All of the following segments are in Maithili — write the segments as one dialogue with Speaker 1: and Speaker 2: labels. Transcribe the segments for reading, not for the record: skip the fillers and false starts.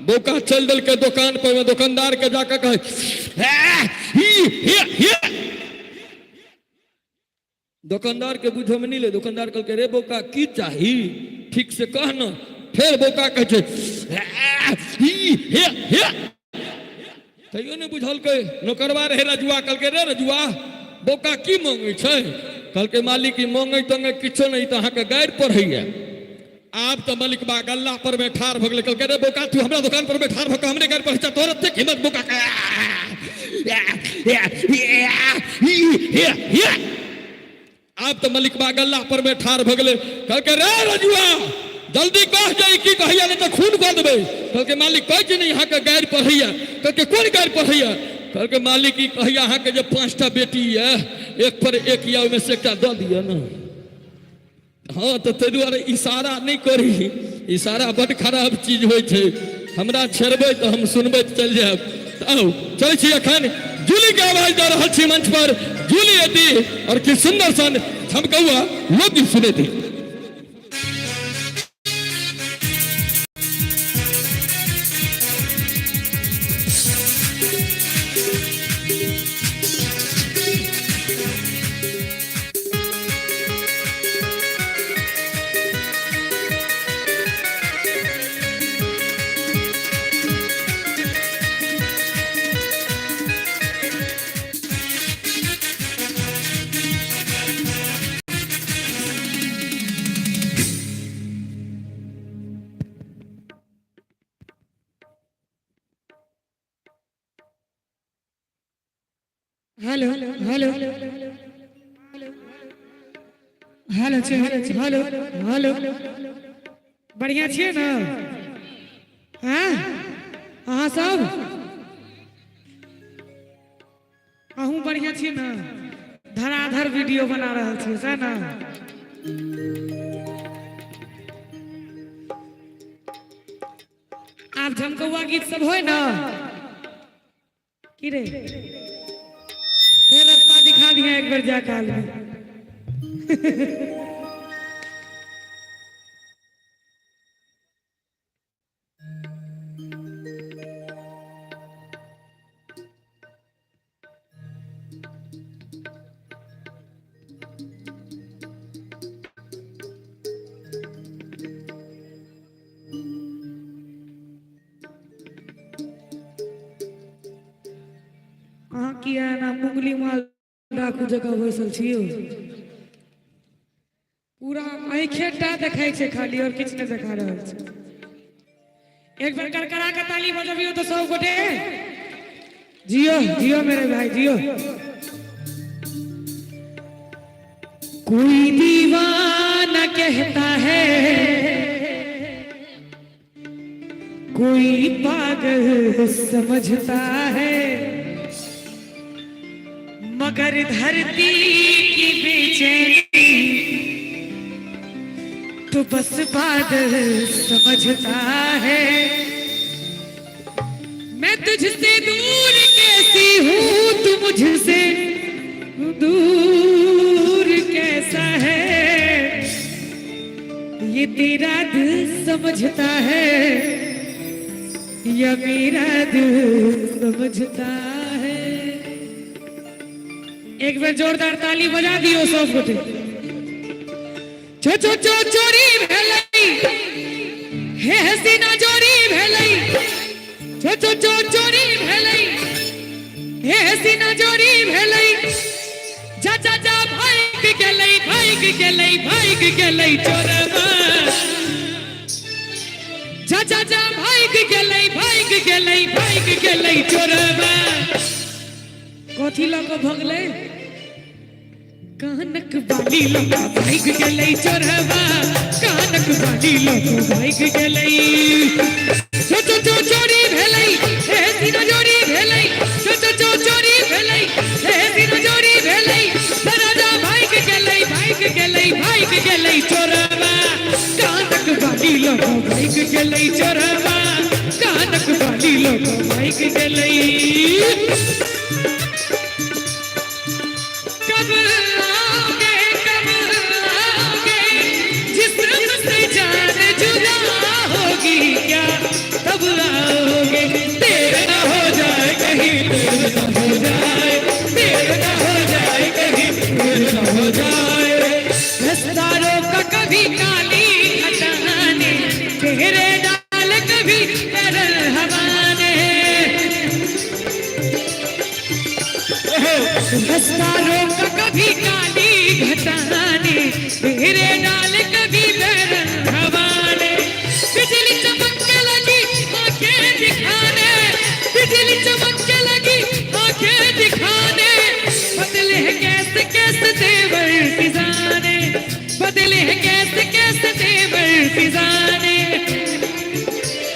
Speaker 1: बौका चलि देलकै दोकान पर मे, दोकानदार के जाके कहै हे, ही, हे, हे। दोकानदार के बुझे में नहीं ले। दोकानदार कहलकै रे बौका की चाही, ठीक से कह न। फेर बौका कहै छै हे, ही, हे, हे। तैयो नहि बुझलकै। नौकरवा रहे रजुआ, कहलकै रे रजुआ बौका की मांगै छै? कहलकै मालिक ई मांगै तंगै किछो नहि, तऽ अहाँके गारि पढ़ैया। आब तऽ मलिकबा गल्ला पर मे ठाढ़ भऽ गेलै। कहलकै रे बौका तू हमरा दोकान पर मे ठाढ़ भऽ कऽ हमरे गारि पढ़ै छह, तोहर एतेक हिम्मत? बौका आब तऽ मलिकबा गल्ला पर मे ठाढ़ भऽ गेलै। कहलकै रे रजुआ जल्दी कह जे की कहैया, नहि तऽ खून कऽ देबै। कहलकै मालिक कहै छी ने अहाँके गारि पढ़ैया। कहलकै कोन गारि पढ़ैया? कहलकै मालिक ई कहैया अहाँके जे 5टा बेटी यऽ, एक पर एक यऽ, ओहिमे से एकटा दऽ दिअ ने। हँ तऽ ताहि दुआरे इशारा नहि करी, इशारा बड्ड खराब चीज होइ छै। हमरा छेड़बै तऽ हम सुनबैत चलि जायब। तऽ आउ चलै छी, एखन जूली के आवाज दऽ रहल छी मंच पर। जूली एती और की सुंदर सन झमकौआ लोकगीत सुनेती।
Speaker 2: हेलो हेलो हेलो छै, हेलो हेलो, बढ़िया छियै ने? हाँ अहाँ सब अहूँ बढ़िया छियै ने? धराधर वीडियो बना रहल छियै सएह ने? आब झमकौआ गीत सब होय ने की रे? फिर रास्ता दिखा दिया एक बार जा काल में। अहाँ किया एना मुंगली माल डाकू जकाँ बैसल छी यौ? पूरा आँखे टा देखाइ छै खाली, और किछु नहि देखा रहल छै। एक बेर करकरा के ताली बजबियौ तऽ सब गोटे। जियो जियो मेरे भाई जियो। कोई दीवाना कहता है, कोई पागल समझता है, मगर धरती की बेचैनी तो बस बादल समझता है। मैं तुझसे दूर कैसी हूँ, तू मुझसे दूर कैसा है, ये तेरा दिल समझता है या मेरा दिल समझता है। एक बार जोरदार ताली बजा दियो सब गोटे। चो चो चो चोरी भेलै हे हसीना चोरी भेलै, चो चो चो चोरी भेलै हे हसीना चोरी भेलै, जा जा जा भागि गेलै भागि गेलै भागि गेलै चोरबा, जा जा जा भागि गेलै भागि गेलै भागि गेलै चोरबा। कथी लऽ कऽ भगलै? कानक बाली लऽ कऽ भागि गेलै चोरबा, कानक बाली लऽ कऽ भागि गेलै। चो चो चो चोरी भेलै हे सीना चोरी भेलै, चो चो चो चोरी भेलै हे सीना चोरी भेलै, राजा भागि गेलै भागि गेलै भागि गेलै चोरबा, कानक बाली लऽ कऽ भागि गेलै चोरबा, कानक बाली लऽ कऽ भागि गेलै। कब आओगे कब आओगे, जिस्म से जान जुदा होगी क्या, तब आओगे। रास्ता रोक कभी काली घटाने, तेरे डाल कभी बैरन हवाने। बिजली चमक के लगी आंखें दिखाने, बिजली चमक के लगी आंखें दिखाने। बदले हैं कैसे कैसे तेवर फिजाने, बदले हैं कैसे कैसे तेवर फिजाने।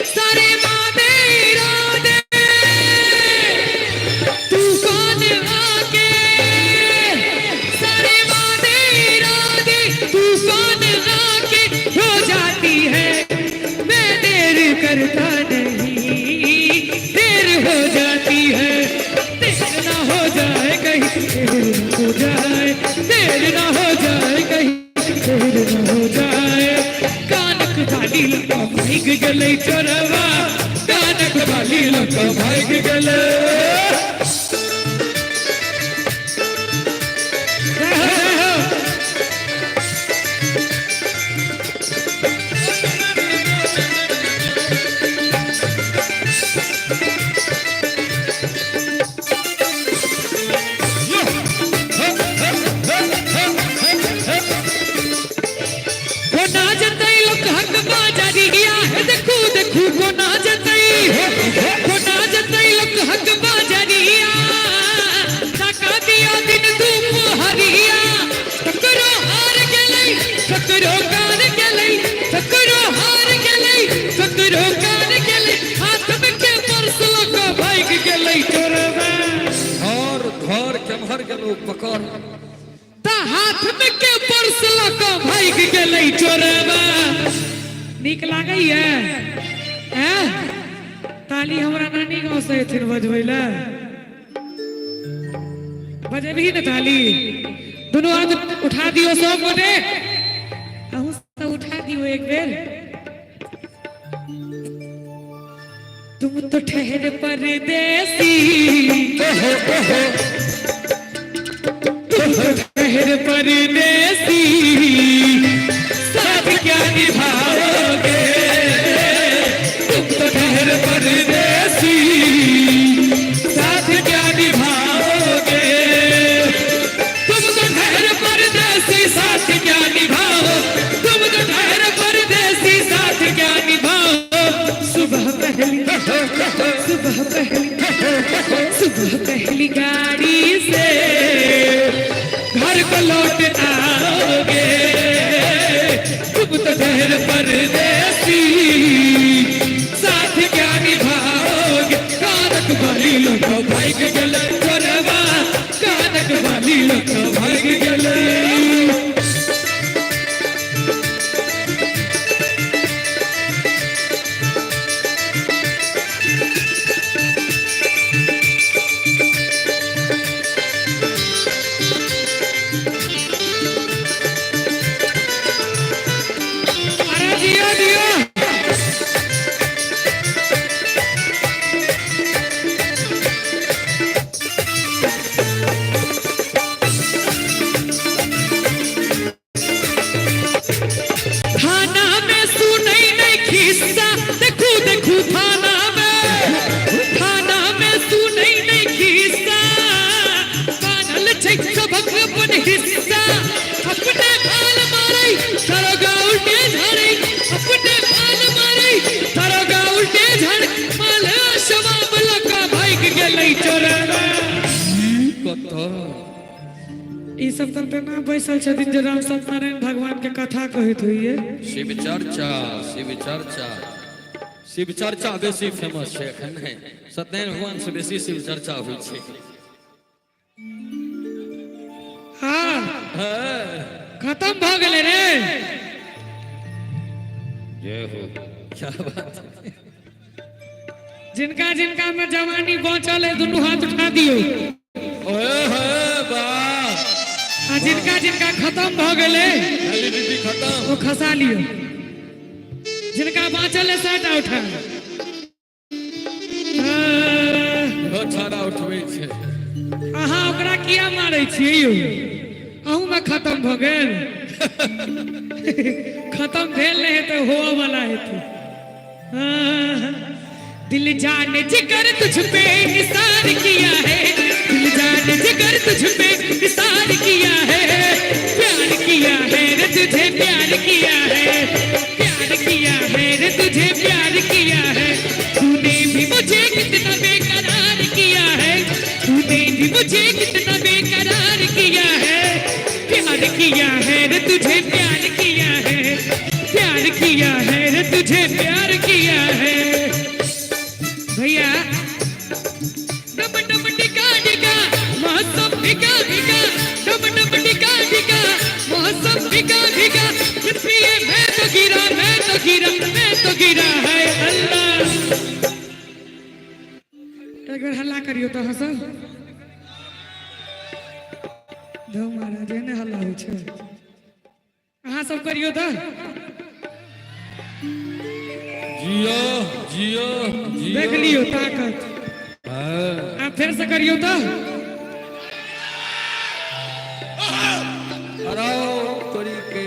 Speaker 2: सारे वादे इरादे तूफान आके, सारे वादे इरादे तूफान आके हो जाती है। मैं देर करता नहीं, देर हो जाती है। देर ना हो जाए कहीं, देर ना हो जाए, देर ना हो जाए कहीं, देर ना हो जाए। कानक बाली लगा भाग गलै चोरवा, कानक बाली लगा भाग गलै। जय हो, जय हो। कोना जतै लोक हक बाजरिया हे, देखू देखू कोना जतै, कोना जतै लोक हक बाजरिया। टाका दिया दिन दुपहरिया, ककरो हार गेलै ककरो कार गेलै, ककरो हार गेलै ककरो कार गेलै। हाथ में के पर्स लऽ कऽ भागि गेलै चोरबा।
Speaker 1: घर घर केम्हर गेलौ पकड़।
Speaker 2: ता हाथ में के पर्स लऽ कऽ भागि गेलै चोरबा। नीक लागैया ऐं? ताली हमरा नानी गाँव से एथिन बजबै लए। बजेबही ने ताली? दुनू हाथ उठा दियौ सब गोटे, अहूँ सब उठा दियौ एक बेर। तुम तो ठहरे परदेसी, तुम तो ठहरे परदेसी, साथ क्या निभाओगे। तुम तो ठहरे परदेसी, साथ क्या निभाओगे। तुम तो ठहरे परदेसी, साथ क्या निभाओ। तुम तो ठहरे परदेसी, साथ क्या निभाओ। सुबह पहली, सुबह पहली, सुबह पहली गाड़ी से घर को लौट आओगे। तुम तो ठहर परदेसी, साथ क्या निभाओगे। कानक बाली लोग भाग गले चोरवा, कानक बाली लोग भाग गले। अरे दियो दियो। थाना में सुनै नहीं खिस्सा, देखू देखू थाना में, थाना में सुनै नहीं खिस्सा। बान्हल छै सभक अपन हिस्सा, अपने भाल मारै दरोगा उल्टे झाड़ै, अपने भाल मारै दरोगा उल्टे झाड़ै। माल शबाब लऽ भागि गेलै चोरबा।
Speaker 1: कतऽ?
Speaker 2: ई सब तऽ तेना बैसल छथिन जे राम सत्यनारायण भगवान के कथा कहैत होइए।
Speaker 1: शिव चर्चा, शिव चर्चा, शिव चर्चा बेसी फेमस छै एखन। नहि, सत्यनारायण भगवान से बेसी शिव चर्चा होइ छै।
Speaker 2: हाँ।
Speaker 1: हाँ।
Speaker 2: खत्म भऽ गेलै रे।
Speaker 1: जय हो, क्या बात है।
Speaker 2: जिनका जिनका में जवानी बचल है दुनू हाथ उठा दियौ।
Speaker 1: ओए हे वाह।
Speaker 2: आ जिनका जिनका खत्म भऽ गेलै
Speaker 1: वैलिडिटी खत्म।
Speaker 2: ओ खसा लियौ। जिनका बाँचल है सएटा उठा। हाँ,
Speaker 1: हो छाड़ा उठबै छै।
Speaker 2: अहाँ ओकरा किया मारै छियै यौ? अहूँमे खत्म भऽ गेल? खत्म भेल नहि हेतै, होअ वाला हेतै। हाँ, दिल जाने जिगर तुझ पे निसार किया है, दिल जाने। जान जिगर तुझ पे निसार किया है, प्यार किया है रे तुझे, प्यार किया है, प्यार किया है रे तुझे, प्यार किया है। तूने भी मुझे कितना बेकरार किया है, तूने भी मुझे कितना बेकरार किया है, प्यार किया है रे तुझे, प्यार किया है, प्यार किया है रे तुझे, प्यार किया है। भैया डम डम डिगा डिगा मौसम भिगा भिगा, डम डम डिगा डिगा मौसम भिगा भिगा, पिए मैं तो गिरा, मैं तो गिरा, मैं तो गिरा है अल्लाह। एक बेर हल्ला करियो तो हंसो धौ महाराज, एहने हल्ला होइ छै। अहाँ सब करियो तो।
Speaker 1: जियो जियो जियो,
Speaker 2: देख लियो ताकत।
Speaker 1: हाँ।
Speaker 2: आप फेर से करियो तो।
Speaker 1: हराओ तोरी के।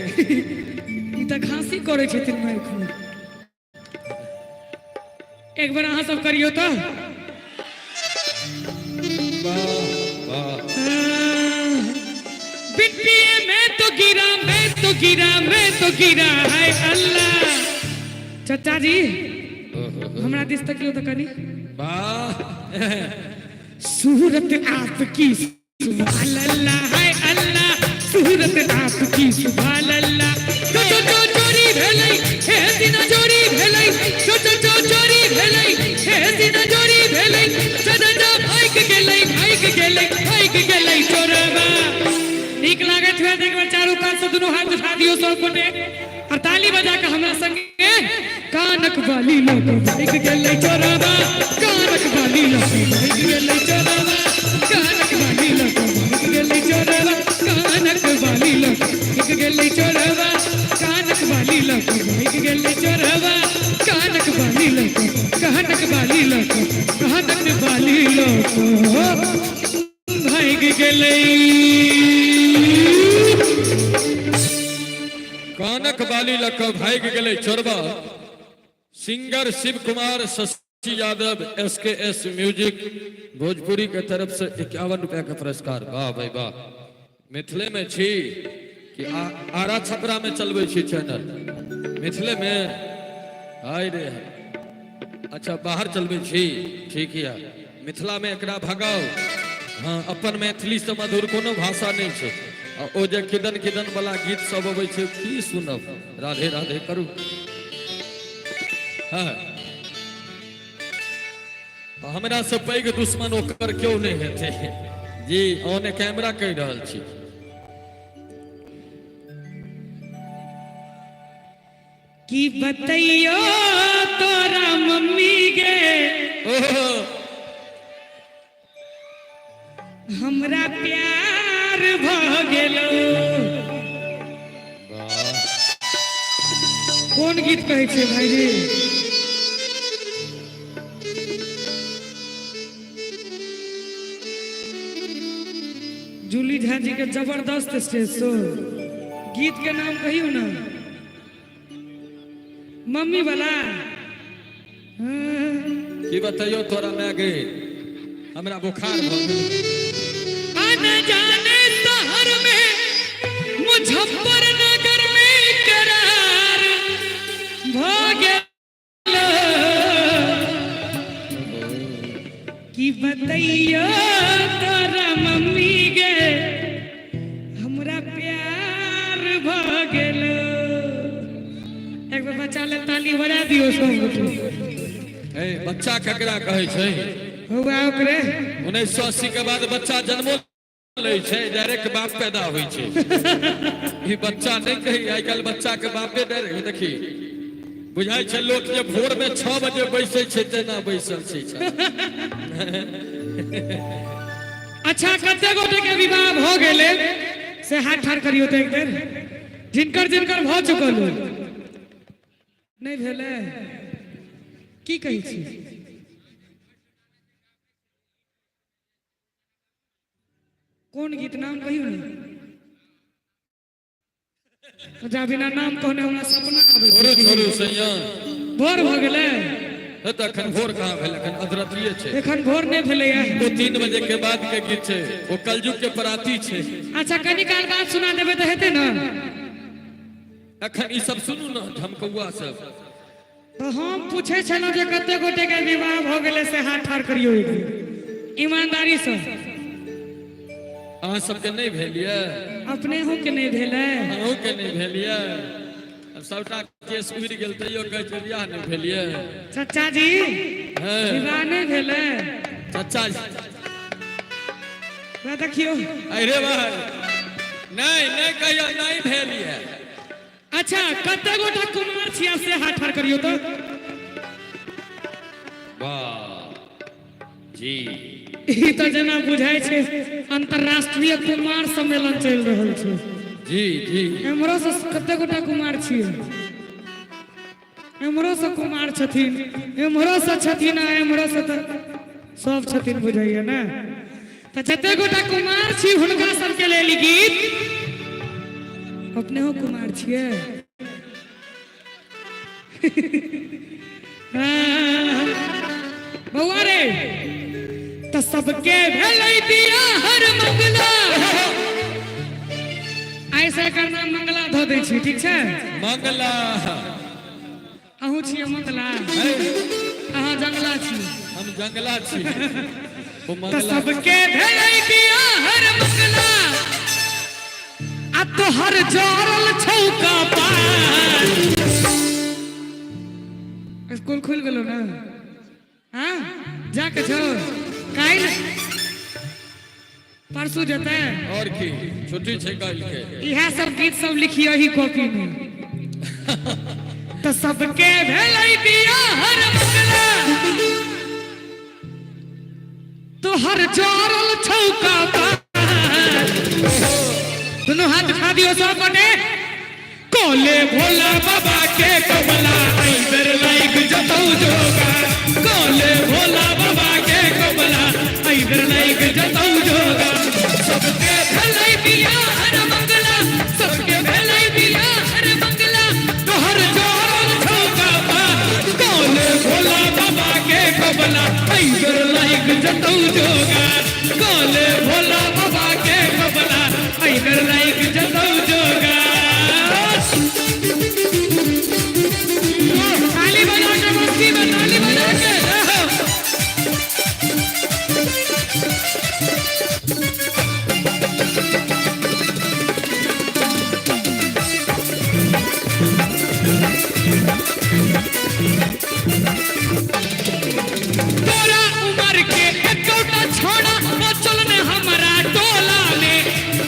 Speaker 2: ई तऽ खांसी करै छथिन माइक में। एक बार अहाँ सब करियो तो।
Speaker 1: वाह वाह।
Speaker 2: बिन पिए मैं तो गिरा, मैं तो गिरा, मैं तो गिरा है अल्लाह। चचा जी हमरा दिस तकियो तो कनी।
Speaker 1: वाह।
Speaker 2: सूरत आपकी सुभान अल्लाह है अल्लाह, सूरत आपकी सुभान अल्लाह। चो चो चो चोरी भेलै हे दिना चोरी भेलै, चो चो चो चोरी भेलै हे दिना चोरी भेलै, चना जा भागि गेलै, भागि गेलै, भागि गेलै चोरबा। नीक लागैत हुए तऽ एक बेर चारू कात से दुनू हाथ उठा दियौ सब गोटे और ताली बजा के हमरा संगे, कानक बाली लऽ कऽ भागि गेलै चोरबा, कानक बाली लऽ कऽ भागि गेलै चोरबा, कानक बाली लऽ कऽ भागि गेलै चोरबा, कानक बाली लऽ कऽ भागि गेलै चोरबा, कानक बाली लऽ कऽ भागि गेलै चोरबा, कानक बाली लऽ कऽ, कानक बाली लऽ कऽ, कानक बाली लऽ कऽ भागि गेलै।
Speaker 1: कानक बाली लऽ कऽ भागि गेलै चोरबा। Singer Shiv Kumar Shashi Yadav S K S music Bhojpuri के तरफ से 51 रुपया का पुरस्कार। वाह भाई वाह। मिथिले में छी कि आरा छपरा में चलबै छी चैनल? मिथिले में हाय रे। अच्छा बाहर चलबै छी, ठीक यऽ। मिथिला में एकरा भगाउ। हाँ, अपन मैथिली से मधुर कोनो भाषा नहीं छै। आ ओ जे किदन किदन वाला गीत सब अबै छै की सुनब। राधे राधे करू। हाँ, हमरा से पैघ दुश्मन ओकर क्यों नहीं हेतै जी। ऑन कैमरा कहि रहल छी।
Speaker 2: की बतैयो तोरा मम्मी गे,
Speaker 1: ओहो,
Speaker 2: हमरा प्यार भ गेलो।
Speaker 1: वाह।
Speaker 2: कोन गीत कहै छै भाईजी? जूली झा जी के जबरदस्त स्टेज शो। गीत के नाम कहियो ना। मम्मी वाला। हाँ।
Speaker 1: की बतैयो तोरा माय गे, हमरा बुखार भ गेल।
Speaker 2: आने जाने शहर में मुजफ्फरनगर में करार भ गेलो। की बतैयो तोरा मम्मी गे, हमरा प्यार भ गेलो। एक बेर बच्चा ले ताली बजा दियो सब गोटे।
Speaker 1: ए बच्चा ककरा कहै छै?
Speaker 2: हुआ ओकरे।
Speaker 1: 1980 के बाद बच्चा जन्मो लै छै, डायरेक्ट बाप पैदा होइ छै। ई बच्चा नहि कही, आइ काल्हि बच्चा के बापे डायरेक्ट। देखी बुझाइ छै लोक जे भोर में 6 बजे बैसै छै तेना बैसल छै।
Speaker 2: अच्छा कते गोटे के विवाह भ गेलै से हाथ ठाढ़ करियो तो एक बेर। जिनकर जिनकर भ चुकल हो। नहीं भेलै की कहै छी? कोन गीत नाम कहियो ने। जा बिना नाम कहने हमरा सपना आबै
Speaker 1: छोड़ू
Speaker 2: छै।
Speaker 1: छोड़ू सैया।
Speaker 2: भोर भ गेलै।
Speaker 1: हे तऽ एखन भोर कहाँ भेल, एखन अधरात्रिये छै।
Speaker 2: एखन भोर नहि भेलैया।
Speaker 1: ओ 3 बजे के बाद के गीत छै, ओ कलयुग के पराती छै।
Speaker 2: अच्छा कनी काल बाद सुना देबै तऽ हेतै ने?
Speaker 1: एखन ई सब सुनू ने, झमकौआ सब।
Speaker 2: तऽ हम पूछै छलहुँ जे कते गोटे के विवाह भऽ गेलै से हाथ ठाढ़ करियौ एक बेर ईमानदारीसँ।
Speaker 1: अहाँ सबके नहि भेल यऽ?
Speaker 2: अपने हो के नहि भेलै?
Speaker 1: अहूँ के नहि भेल यऽ? आब सबटा केस उड़ि गेल तैयो कहै छै बियाह नहि भेल यऽ।
Speaker 2: चचा जी
Speaker 1: हँ।
Speaker 2: विवाह नहि भेलै?
Speaker 1: चचा जी
Speaker 2: वएह देखियौ।
Speaker 1: अरे भाई नहि नहि कहियो नहि भेल यऽ।
Speaker 2: अच्छा कते गोटा कुमार छियै से हाथ ठाढ़ करियौ तऽ।
Speaker 1: वाह जी।
Speaker 2: ई तऽ जेना बुझाइ छै अंतरराष्ट्रीय कुमार सम्मेलन चलि रहल छै।
Speaker 1: जी जी।
Speaker 2: एम्हरो से कते गोटा कुमार छियै? एम्हरो से कुमार छथिन, एम्हरो से छथिन आ एम्हरो से तऽ सब छथिन बुझाइया ने। तऽ जते गोटा कुमार छी हुनका सबके लेल ई गीत। अपने हो कुमार छियै? हाँ। बौआ रे तऽ सबके भेलै बियाह हर मंगला। ऐसे एकर नाम मंगला धऽ दै छी, ठीक छै?
Speaker 1: मंगला।
Speaker 2: अहूँ छियै मंगला? अहाँ जंगला छी?
Speaker 1: हम जंगला छी। ओ
Speaker 2: तऽ
Speaker 1: मंगला।
Speaker 2: सबके भेलै बियाह हर मंगला आ तोहर जरल छौ कपार। स्कूल खुलि गेलो ने? हाँ जाके छौ काल्हि परसू जेतै।
Speaker 1: और की छुट्टी छै काल्हि के।
Speaker 2: इएह सब गीत सब लिखियो ही कॉपी में। तऽ सबके भेलै बियाह हर मंगला तोहर जरल छौ कपार। दुनू हाथ उठा दियो सब गोटे। कोले भोला बाबा के कमला ऐ बेर लाइग जतौ जोगा। कोले भोला बाबा के कमला ऐ बेर लाइग जतौ जोगा। सबके भेलै बियाह हर मंगला, सबके भेलै बियाह हर मंगला तोहर जरल छौ कपार। कोले भोला बाबा के कमला ऐ बेर लाइग जतौ जोगा। कोले भोला बाबा के कमला ऐ बेर लाइग जतौ जोगा। ताली बजा के मस्ती में ताली बजा के। तोरा उमर के एकोटा छोड़ा बचल ने हमरा टोला में,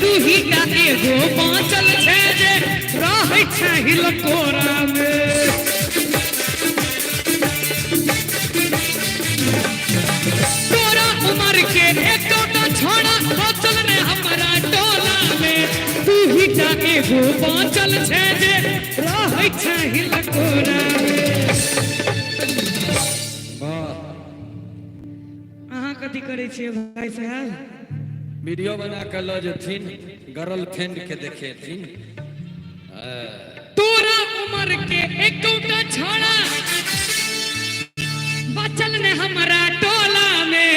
Speaker 2: तू ही टा एगो बाँचल छै जे रहै छै हिलकोरा में। तोरा उमर के एकोटा छोड़ा बचल ने हमरा टोला में, तू ही टा एगो बाँचल छै जे रहै छै हिलकोरा में।
Speaker 1: वाह।
Speaker 2: अहाँ कथी करै छियै भाई साहब?
Speaker 1: वीडियो बना के लऽ जेथिन, गर्लफ्रेंड के देखेथिन।
Speaker 2: तोरा उमर के एकोटा छोड़ा बचल ने हमरा टोला में।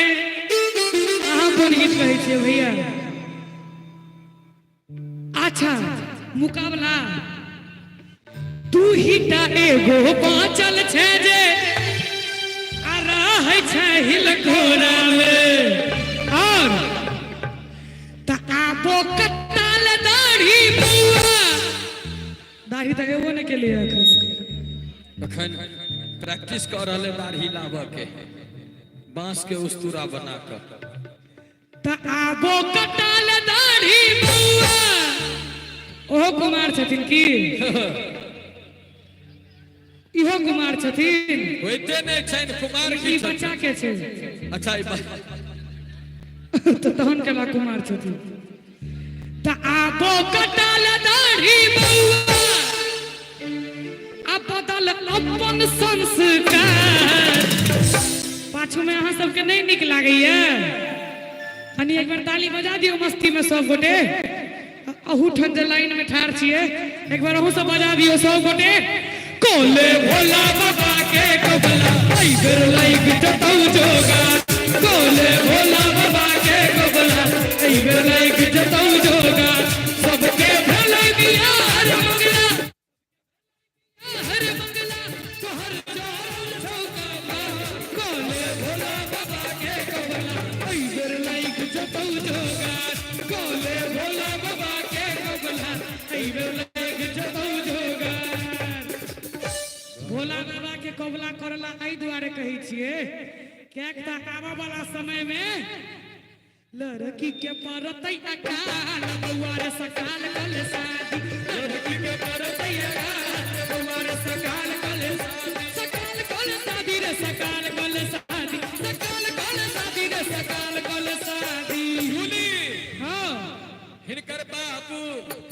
Speaker 2: अहाँ कोन गीत कहै छियै भैया? अच्छा मुकाबला। तू ही टा एगो बाँचल छै जे आ रहै छै हिलकोरा में। और तऽ आबो कटाल दाढ़ी बौआ। दाढ़ी तऽ एबो नहि केलियै एखन।
Speaker 1: अखन प्रैक्टिस कऽ रहल है दाढ़ी लाबऽ के, बांस के उस्तूरा बना कऽ।
Speaker 2: तऽ आबो कटाल दाढ़ी बौआ। ओहो कुमार छथिन की? इहो कुमार छथिन?
Speaker 1: होइते नहि छनि कुमार।
Speaker 2: ई
Speaker 1: की छथिन?
Speaker 2: बच्चा के छै।
Speaker 1: अच्छा ई
Speaker 2: तऽ तहन केना कुमार छथिन? तऽ आबो कटाल दाढ़ी बौआ आ बदल अपन संस्कार। पाछू में अहाँ सबके नहीं नीक लागैया? कनी एक बार ताली बजा दियौ मस्ती में सब गोटे। अहू ठाम जे लाइन में ठाढ़ छियै एक बार अहू सब बजा दियौ सब गोटे। कोले भोला बाबा के के कबला ऐ बेर लाइक जतौ जोगार। कोले भोला बाबा के कबला ऐ बेर लाइक जतौ जोगार। सबके भेलै बियाह रे मंगला, हर मंगला तोहर जोर छौका कोले भोला बाबा के कबला ऐ बेर लाइक जतौ जोगार। कोले भोला बाबा के कबला ऐ बेर लाइक जतौ जोगार। भोला बाबा के कबला करला एहि दुआरे कहै छियै किएक तऽ आबऽ वाला समय में लड़की के पड़तै अकाल बौआ रे सकाल कल शादी। लड़की के पड़तै अकाल बौआ रे सकाल कल शादी। सकाल कल शादी रे सकाल कल शादी। सकाल कल शादी रे सकाल कल शादी।
Speaker 1: सुनी
Speaker 2: हाँ
Speaker 1: हिनकर बाबू,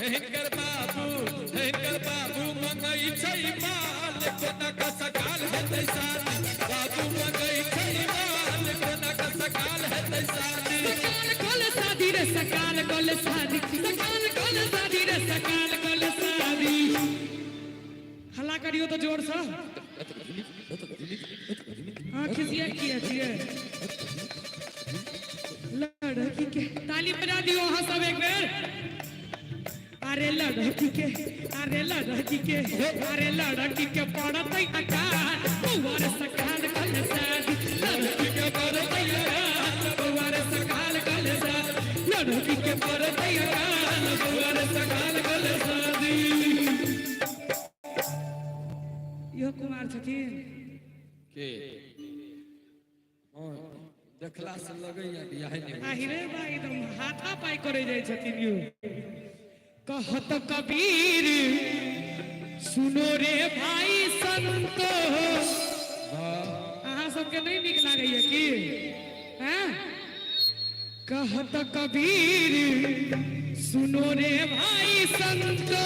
Speaker 1: हे हिनकर बाबू, हे हिनकर बाबू मंगै छै माल कोना का सकाल हेतै शादी। बाबू मंगै छै माल कोना का सकाल हेतै शादी।
Speaker 2: सकाल कल शादी रे सकाल कल शादी। सकाल कल शादी रे सकाल कल शादी। हल्ला करियो तो जोर से। हाँ खिसिया किया छियै लड़की के ताली बजा दियो अहाँ सब एक बेर। अरे लड़की के, अरे लड़की के, अरे लड़की के पड़तै अकाल बौआ रे सकाल कल शादी। लड़की के पड़तै अकाल बौआ रे सकाल कल शादी। लड़की के पड़तै अकाल बौआ रे सकाल कल शादी। इहो कुमार छथिन
Speaker 1: के हाँ देखला से लगैया बियाह नहि होई।
Speaker 2: आहिरे भाई एकदम हाथा पाई करे जाइ छथिन यौ। कहत कबीर सुनो रे भाई संतो। अहाँ सबके नहीं नीक लागैया की? हैं? कहत कबीर सुनो रे भाई संतो।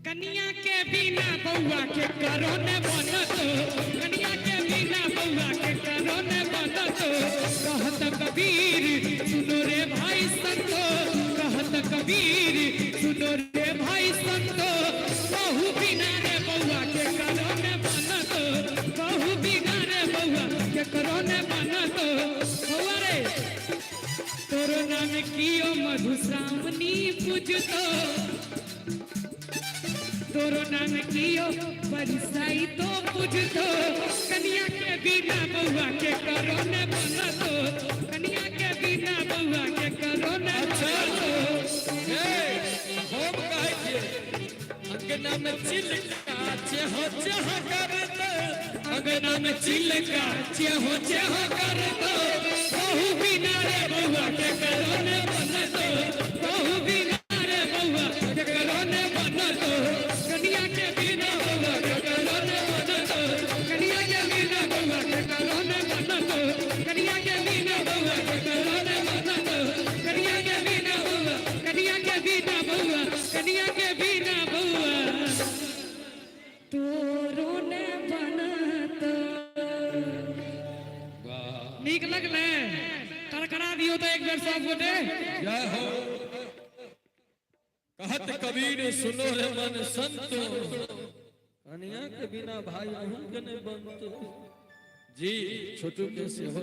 Speaker 2: कनिया के बिना बौआ के करो ने बनत। कनिया के बिना बौआ के करो ने बनत। कहत कबीर सुनो रे भाई संतो। कहत कबीर सुनो रे भाई संतो। बहु बिना रे बौआ के करो ने बनत। बहु बिना रे बौआ के करो ने बनत। बौआ रे तोरो नाम कियो मधुश्रावणी पूजतो। तोरो नाम कियो परिसाई तो पूजतो। कनिया के बिना बौआ के करो ने बनतो। कनिया के बिना बौआ के करो ने बनतो।
Speaker 1: हे हम कहै छियै अंगना में चिलका चेहो चेहो करत।
Speaker 2: अंगना में चिलका चेहो चेहो करतो। बहु बिना रे बौआ के करो ने बनतो। बहु बिना रे बौआ के करो ने बनतो। कनिया के बिना बौआ के करो ने बनतो। कनिया के बिना बौआ के करो ने बनतो। कनिया के बिना बौआ के करो ने बनतो। कनिया के बिना बौआ, कनिया के बिना बौआ, कनिया के बिना बौआ तोरो ने बनतो।
Speaker 1: वाह
Speaker 2: नीक लगलै? करकरा दियौ तऽ एक बेर सब गोटे।
Speaker 1: जय हो। कहत कबीर सुनो रे मन संतो। कनिया के बिना भाई अहूँ के नहीं बनतो। जी छोटू के सेहो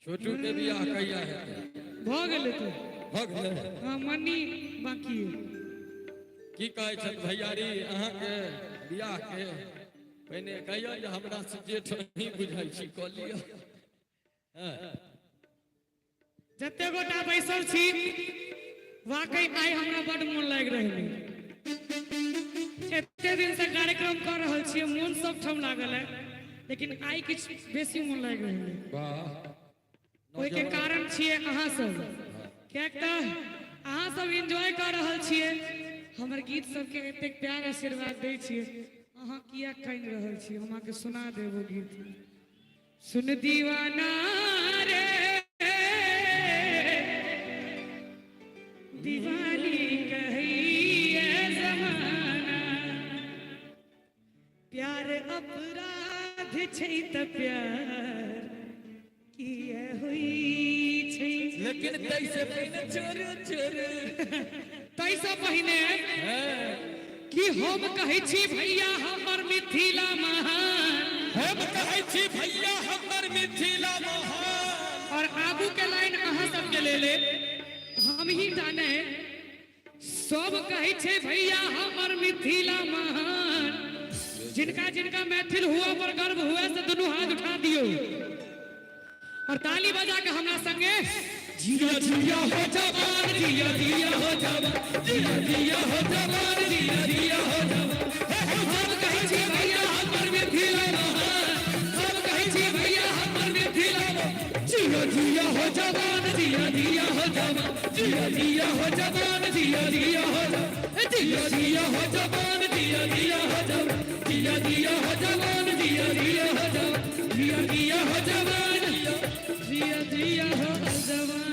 Speaker 1: छोटू के बियाह कहिया हेतै?
Speaker 2: भऽ गेलै तऽ।
Speaker 1: भऽ गेलै?
Speaker 2: हाँ मनी बाकी है।
Speaker 1: की कहै छथि भैयारी अहाँके बियाह के पहिने कहियौ जे हमरा से जेठ नहीं बुझै छी कऽ लिअ। हँ
Speaker 2: जते गोटा बैसल छी वाकई आइ हमरा बड मोन लागि रहल है। एते दिन से कार्यक्रम कर रहल छियै, मोन सब ठाम लागल है, लेकिन आइ किछु बेसी मोन लागि रहल है।
Speaker 1: वाह
Speaker 2: ओहिके कारण छियै अहाँ सब, किएक तऽ अहाँ सब एंजॉय कर रहल छियै, हमर गीत सबके एतेक प्यार आशीर्वाद दै छियै। अहाँ किया कानि रहल छी? हम अहाँके सुना देब ओ गीत। सुन दीवाना रे दीवानी कहिए जमाना, प्यार अपराध छै त प्यार किए होइ छै।
Speaker 1: लेकिन तैसे पहिने चोर चोर
Speaker 2: ताहिसँ पहिने कि हम कहै छी भैया हमर मिथिला महान।
Speaker 1: हम कहै छी भैया हमर मिथिला महान।
Speaker 2: और आगू के लाइन अहाँ सबके ले ले, हम ही जाने। सब कहै छै भैया हमर मिथिला महान। जिनका जिनका मैथिल हुआ पर गर्व हुआ से दुनू हाथ उठा दियो और ताली बजा के हमरा संगे जिया जिया हो जवान, जिया जिया हो जवान, जिया जिया हो जवान, जिया जिया हो जवान। हम कहै छी भैया हमर मिथिला महान, हम कहै छी भैया हमर मिथिला महान। जिया जिया हो जवान, जिया जिया हो जवान, जिया जिया हो जवान, जिया जिया हो जवान, जिया जिया हो जवान, जिया जिया हो जवान, जिया जिया हो जवान, जिया जिया हो जवान, जिया जिया हो जवान, जिया जिया हो जवान।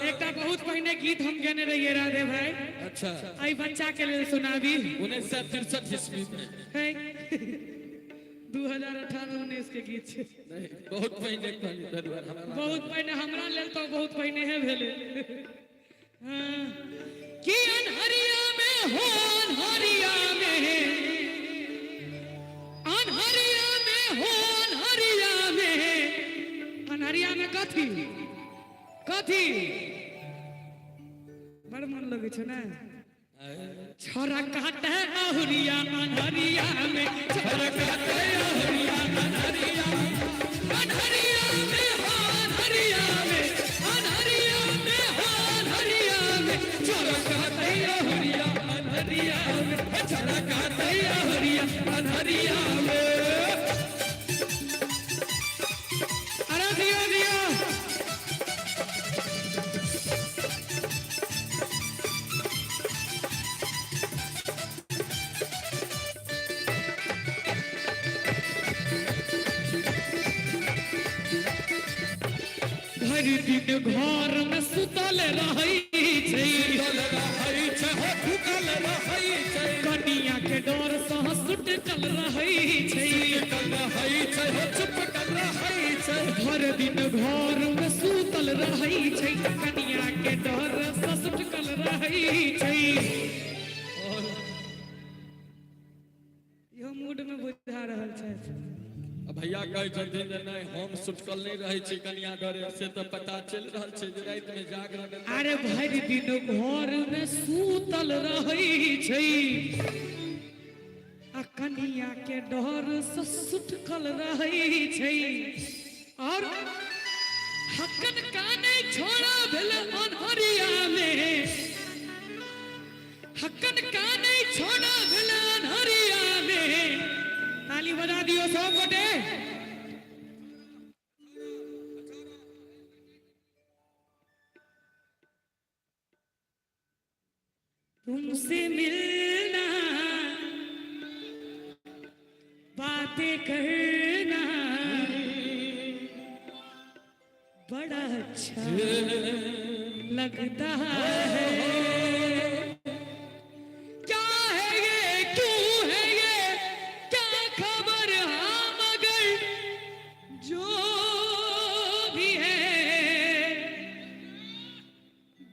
Speaker 2: एकटा बहुत पहिने गीत हम गेने रहिए राधे भाई।
Speaker 1: अच्छा।
Speaker 2: एहि बच्चा के लेल सुनाबी।
Speaker 1: 1963 ईस्वी में।
Speaker 2: 2018-19 के गीत छै।
Speaker 1: नहीं, बहुत पहिने कहली धन्यवाद हमरा।
Speaker 2: बहुत पहिने हमरा लेल तो बहुत पहिने है भेलै। हाँ। कि अनहरिया में हो, अनहरिया में, अनहरिया में हो, अनहरिया में, अनहरिया में कथी कथी बड़ मन लगै छै ने। छोरा काटे अहुरिया अनहरिया में, छोरा काटे अहुरिया अनहरिया, अनहरिया में हो, अनहरिया में, अनहरिया में हो, अनहरिया में, छोरा काटे अहुरिया अनहरिया में, छोरा काटे अहुरिया अनहरिया में। अरे दियो दियो। भरि दिन घर में सुतल रहै छै,
Speaker 1: सुतल रहै छै हो, ठुकल रहै छै,
Speaker 2: कनिया के डर सँ सुटकल रहै छै,
Speaker 1: सुतल रहै छै हो, चुपकल रहै छै।
Speaker 2: भरि दिन घर में सुतल रहै छै, कनिया के डर सँ सुटकल रहै छै। इहो मूड में बुझा रहल छै।
Speaker 1: आ भैया कहै छथिन जे नहि, हम सुटकल नहि रहै छी कनिया डरे, से तऽ पता चलि रहल छै जे रातिमे जागरण।
Speaker 2: अरे भरि दिन घर में सुतल रहै छै आ कनिया के डर सँ सुटकल रहै छै। और हकन काने छोड़ा भेल अनहरिया में, हकन काने छोड़ा भेल अनहरिया में। ताली बजा दियो सब गोटे। तुमसे मिलना, बातें करना बड़ा अच्छा लगता है। क्या है ये, क्यों है ये, क्या खबर, हाँ मगर जो भी है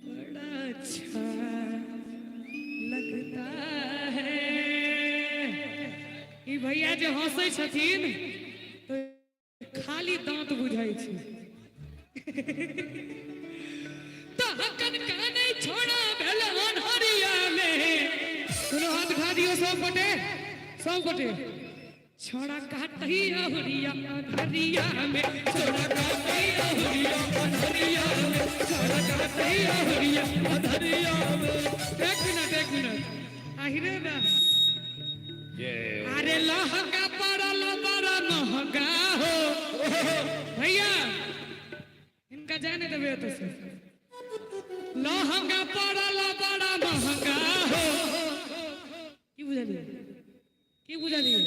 Speaker 2: बड़ा अच्छा लगता है। ई भैया जे हंसै छथिन तऽ खाली दांत बुझाइ छै। तहकन काने छोड़ा भेल अनहरिया में। सुनो, हाथ उठा दियो सब गोटे, सब गोटे। छोड़ा काटही अहुरिया अनहरिया में, छोड़ा काटही अहुरिया अनहरिया में, छोड़ा काटही अहुरिया
Speaker 1: अनहरिया में।
Speaker 2: एक मिनट, एक मिनट, आहिरे ना। अरे लहंगा पड़ल बड़ा महंगा हो भैया, इनका जाने देबे तो से। लहंगा पड़ल बड़ा महंगा हो। की बुझलिए, की बुझलिए?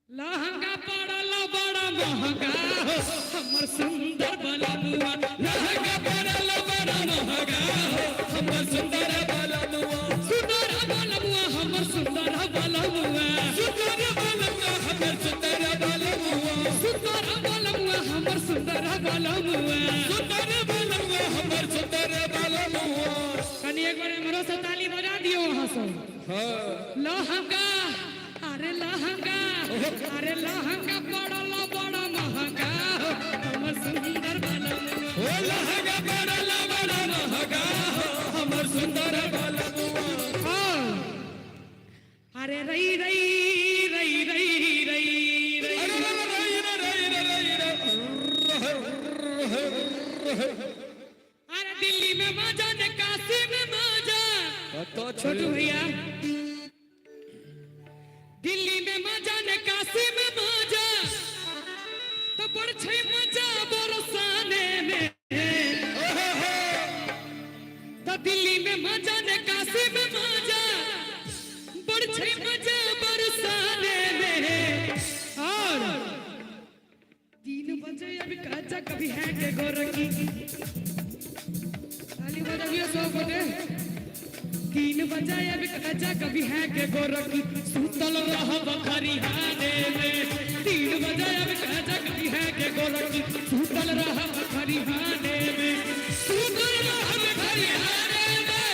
Speaker 2: लहंगा पड़ल बड़ा महंगा हो हमर सुंदर बलनुआ,
Speaker 1: लहंगा पड़ल बड़ा महंगा हो हमर सुंदर बलनुआ,
Speaker 2: सुंदर बलनुआ हमर सुंदर बलनुआ,
Speaker 1: सुंदर बलनुआ हमर सुंदर बलनुआ,
Speaker 2: सुंदर बलनुआ हमर सुंदर बलनुआ,
Speaker 1: सुंदर बलनुआ हमर सुंदर।
Speaker 2: सब।
Speaker 1: हाँ।
Speaker 2: लहंगा, अरे लहंगा, अरे लहंगा पड़ल बड़ा महंगा हो, हमर सुंदर बलमुआ।
Speaker 1: ओ लहंगा बड़ा बड़ा महंगा हो, हमर सुंदर बलमुआ।
Speaker 2: हाँ। अरे रई रई रई रई रई रई।
Speaker 1: अरे रे रे रे रे रे रे रे।
Speaker 2: अरे दिल्ली में मजा ने काशी में मजा।
Speaker 1: कतऽ
Speaker 2: छोटू भैया, दिल्ली में मजा ने काशी में मजा, तो बड़ छै मजा बरसाने में। तो दिल्ली में मजा ने काशी में मजा, बड़ छै मजा बरसाने में। और 3 बजे अभी काचा कभी है के गोरकी, ताली बजाबियो सब गोटे। 3 बजे अभी काचा कभी है के गोरकी, सुतल रह खरिहाने में। 3 बजे अभी काचा कभी है के गोरकी, सुतल रह खरिहाने में, सुतल रह खरिहाने में,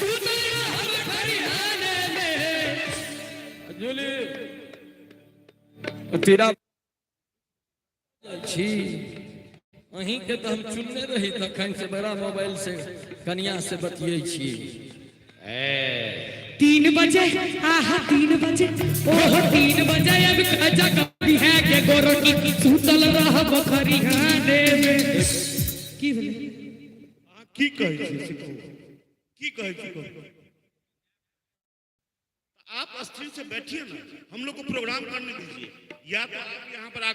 Speaker 2: सुतल रह खरिहाने में।
Speaker 1: अंजलि तेरा छी, अहीं के तऽ हम चुनने रही तखन से बड़ा मोबाइल से कनिया से बतियै छी।
Speaker 2: 3 बजे, आहा 3 बजे, ओहो 3 बजे अब काचा कभी है के गोरकी, सुतल रह खरिहाने में। की भेलै?
Speaker 3: अहाँ की कहै छी से कहू, की कहै छी कहू। आप स्थिर से बैठिए ना, हम लोग को प्रोग्राम करने दीजिए, या तो आप यहाँ पर आकर